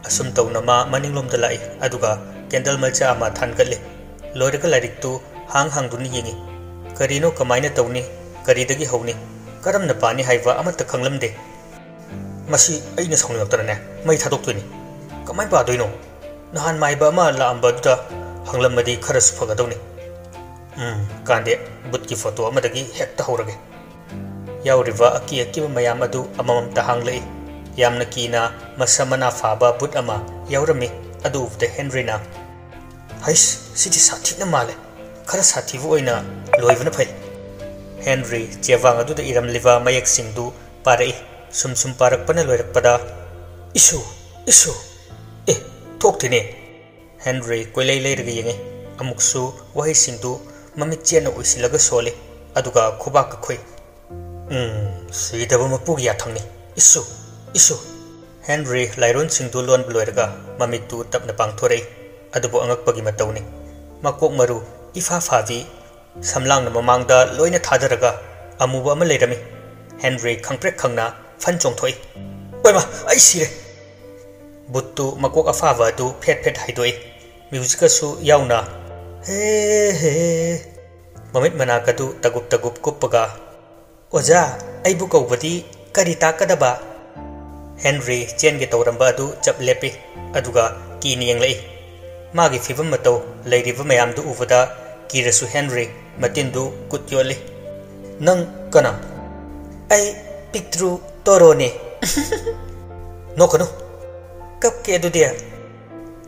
ꯑꯁꯨꯝ ꯇꯧꯅ ꯃꯥ ꯃꯅꯤꯡꯂꯣꯝꯗ ꯂꯥꯛꯏ, ꯑꯗꯨꯒ ꯀꯦꯟꯗꯜ ꯃꯆꯥ ꯑꯃ ꯊꯥꯟꯒꯠꯂꯤ꯫ ꯂꯣꯏꯔꯒ ꯂꯥꯏꯔꯤꯛꯇꯨ ꯍꯥꯡ ꯍꯥꯡꯗꯨꯅ ꯌꯦꯡꯏ꯫ ꯀꯔꯤꯅꯣ, ꯀꯃꯥꯏꯅ ꯇꯧꯅꯤ, ꯀꯔꯤꯗꯒꯤ ꯍꯧꯅꯤ, ꯀꯔꯝꯅ ꯄꯥꯅꯤ ꯍꯥꯏꯕ ꯑꯃꯠꯇ ꯈꯪꯂꯝꯗꯦ꯫ "ꯃꯁꯤ ꯑꯩꯅ ꯁꯥꯎꯅꯤꯡꯉꯛꯇꯅꯅꯦ ꯃꯩ ꯊꯥꯗꯣꯛꯇꯣꯏꯅꯤ꯫ ꯀꯃꯥꯏꯅ ꯄꯥꯗꯣꯏꯅꯣ? ꯅꯍꯥꯟ ꯃꯥꯏꯕ ꯑꯃ ꯂꯥꯛꯑꯝꯕꯗꯨꯗ ꯍꯪꯂꯝꯃꯗꯤ ꯈꯔꯁꯨ ꯐꯒꯗꯧꯅꯤ꯫ ꯎꯝ, ꯀꯥꯟꯗꯦ, ꯕꯨꯠꯀꯤ ꯐꯣꯇꯣ ꯑꯃꯗꯒꯤ ꯍꯦꯛꯇ ꯍꯧꯔꯒꯦ꯫" ꯌꯥꯎꯔꯤꯕ ꯑꯀꯤ ꯑꯀꯤꯕ ꯃꯌꯥꯝ ꯑꯗꯨ ꯑꯃꯃꯝꯇ ꯍꯥꯡꯂꯛꯏ꯫ ꯌꯥꯝꯅ ꯀꯤꯅ ꯃꯁꯝ ꯃꯅꯥ ꯐꯥꯕ ꯕꯨꯠ ꯑꯃ ꯌꯥꯎꯔꯝꯃꯤ꯫ ꯑꯗꯨ ꯎꯕꯗ ꯍꯦꯟꯔꯤꯅ, "ꯍꯩꯁ, ꯁꯤꯗꯤ ꯁꯥꯊꯤꯅ ꯃꯥꯜꯂꯦ꯫ ꯈꯔ ꯁꯥꯊꯤꯕ ꯑꯣꯏꯅ ꯂꯣꯏꯕꯅ ꯐꯩ꯫" ꯍꯦꯟꯔꯤ ꯆꯦꯕꯥꯡ ꯑꯗꯨꯗ ꯏꯔꯝꯂꯤꯕ ꯃꯌꯦꯛꯁꯤꯡꯗꯨ ꯄꯥꯔꯛꯏ꯫ ꯁꯨꯝ ꯁꯨꯝ ꯄꯥꯔꯛꯄꯅ ꯂꯣꯏꯔꯛꯄꯗ, "ꯏꯁꯨ, ꯏꯁꯨ, ꯑꯦ, ꯊꯣꯛꯇꯦꯅꯦ!" ꯍꯦꯟꯔꯤ ꯀꯣꯏꯂꯩ ꯂꯩꯔꯒ ꯌꯦꯡꯉꯤ꯫ ꯑꯃꯨꯛꯁꯨ ꯋꯥꯍꯩꯁꯤꯡꯗꯨ ꯃꯃꯤꯠ ꯆꯦꯠꯅ ꯎꯏꯁꯤꯜꯂꯒ ꯁꯣꯜꯂꯤ, ꯑꯗꯨꯒ ꯈꯨꯕꯥꯛꯀ ꯈꯨꯏ꯫ "ꯎꯝ, ꯁꯤꯗꯕ ꯃꯄꯨꯒꯤ ꯌꯥꯊꯪꯅꯤ꯫ ꯏꯁꯨ, ꯏꯁꯨ!" ꯍꯦꯟꯔꯤ ꯂꯥꯏꯔꯣꯟꯁꯤꯡꯗꯨ ꯂꯣꯟꯕ ꯂꯣꯏꯔꯒ ꯃꯃꯤꯠꯇꯨ ꯇꯞꯅ ꯄꯥꯡꯊꯣꯔꯛꯏ꯫ ꯑꯗꯨꯕꯨ ꯑꯉꯛꯄꯒꯤ ꯃꯇꯧꯅꯤ꯫ ꯃꯀꯣꯛ ꯃꯔꯨ ꯏꯐꯥ ꯐꯥꯕꯤ ꯁꯝꯂꯥꯡꯅ ꯃꯃꯥꯡꯗ ꯂꯣꯏꯅ ꯊꯥꯗꯔꯒ ꯑꯃꯨꯕ ꯑꯃ ꯂꯩꯔꯝꯃꯤ꯫ ꯍꯦꯟꯔꯤ ꯈꯪꯄ꯭ꯔꯦꯛ ꯈꯪꯅ ꯐꯟ ꯆꯣꯡꯊꯣꯛꯏ꯫ "ꯑꯣꯏꯃ, ꯑꯩ ꯁꯤꯔꯦ!" ꯕꯨꯠꯇꯨ ꯃꯀꯣꯛ ꯑꯐꯥꯕ ꯑꯗꯨ ꯐꯦꯠ ꯐꯦꯠ ꯍꯥꯏꯗꯣꯛꯏ꯫ ꯃ꯭ꯌꯨꯖꯤꯛꯀꯁꯨ ꯌꯥꯎꯅ, "ꯍꯦ ꯍꯦ!" ꯃꯃꯤꯠ ꯃꯅꯥꯛ ꯑꯗꯨ ꯇꯒꯨꯞ ꯇꯒꯨꯞ ꯀꯨꯞꯄꯒ, "ꯑꯣꯖꯥ, ꯑꯩꯕꯨ ꯀꯧꯕꯗꯤ ꯀꯔꯤ ꯇꯥꯛꯀꯗꯕ?" ꯍꯦꯟꯔꯤ ꯆꯦꯟꯒꯦ ꯇꯧꯔꯝꯕ ꯑꯗꯨ ꯆꯞ ꯂꯦꯞꯄꯤ, ꯑꯗꯨꯒ ꯀꯤꯅ ꯌꯦꯡꯂꯛꯏ꯫ ꯃꯥꯒꯤ ꯐꯤꯕꯝ ꯃꯇꯧ ꯂꯩꯔꯤꯕ ꯃꯌꯥꯝꯗꯨ ꯎꯕꯗ ꯀꯤꯔꯁꯨ ꯍꯦꯟꯔꯤ ꯃꯇꯤꯟꯗꯨ ꯀꯨꯠ ꯌꯣꯠꯂꯤ꯫ "ꯅꯪ ꯀꯅꯥ?" "ꯑꯩ ꯄꯤꯛꯇ꯭ꯔꯨ ꯇꯣꯔꯣꯅꯦ꯫" "ꯅꯣꯛꯀꯅꯨ, ꯀꯞꯀꯦ ꯑꯗꯨꯗꯤ꯫"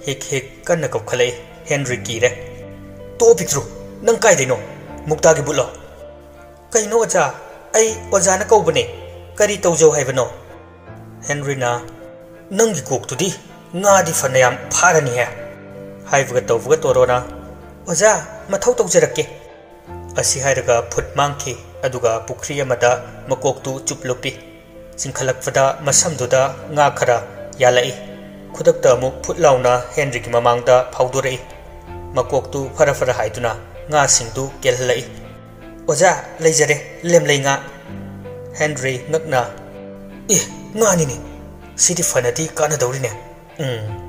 ꯍꯤꯛ ꯍꯤꯛ ꯀꯟꯅ ꯀꯞꯈꯠꯂꯛꯏ꯫ ꯍꯦꯟꯔꯤ ꯀꯤꯔꯦ꯫ "ꯇꯣ ꯄꯤꯛꯇ꯭ꯔꯨ, ꯅꯪ ꯀꯥꯏꯗꯩꯅꯣ? ꯃꯨꯛꯇꯥꯒꯤ ꯕꯨꯠꯂꯣ?" "ꯀꯩꯅꯣ ꯑꯣꯖꯥ, ꯑꯩ ꯑꯣꯖꯥꯅ ꯀꯧꯕꯅꯦ꯫ ꯀꯔꯤ ꯇꯧꯖꯧ ꯍꯥꯏꯕꯅꯣ?" ꯍꯦꯟꯔꯤꯅ, "ꯅꯪꯒꯤ ꯀꯣꯛꯇꯨꯗꯤ ꯉꯥꯗꯤ ꯐꯅꯌꯥꯝ ꯐꯥꯔꯅꯤꯍꯦ" ꯍꯥꯏꯕꯒ ꯇꯧꯕꯒ ꯇꯣꯔꯣꯅ, "ꯑꯣꯖꯥ, ꯃꯊꯧ ꯇꯧꯖꯔꯛꯀꯦ" ꯑꯁꯤ ꯍꯥꯏꯔꯒ ꯐꯨꯠ ꯃꯥꯡꯈꯤ꯫ ꯑꯗꯨꯒ ꯄꯨꯈ꯭ꯔꯤ ꯑꯃꯗ ꯃꯀꯣꯛꯇꯨ ꯆꯨꯞ ꯂꯨꯞꯄꯤ꯫ ꯆꯤꯡꯈꯠꯂꯛꯄꯗ ꯃꯁꯝꯗꯨꯗ ꯉꯥ ꯈꯔ ꯌꯥꯜꯂꯛꯏ꯫ ꯈꯨꯗꯛꯇ ꯑꯃꯨꯛ ꯐꯨꯠ ꯂꯥꯎꯅ ꯍꯦꯟꯔꯤꯒꯤ ꯃꯃꯥꯡꯗ ꯐꯥꯎꯗꯣꯔꯛꯏ꯫ ꯃꯀꯣꯛꯇꯨ ꯐꯔ ꯐꯔ ꯍꯥꯏꯗꯨꯅ ꯉꯥꯁꯤꯡꯗꯨ ꯀꯦꯜꯍꯜꯂꯛꯏ꯫ "ꯑꯣꯖꯥ, ꯂꯩꯖꯔꯦ, ꯂꯦꯝꯂꯩ ꯉꯥ꯫" ꯍꯦꯟꯔꯤ ꯉꯛꯅ, "ꯑꯦ, ꯉꯥꯅꯤꯅꯦ! ꯁꯤꯗꯤ ꯐꯅꯗꯤ ꯀꯥꯟꯅꯗꯧꯔꯤꯅꯦ꯫ ꯎꯝ,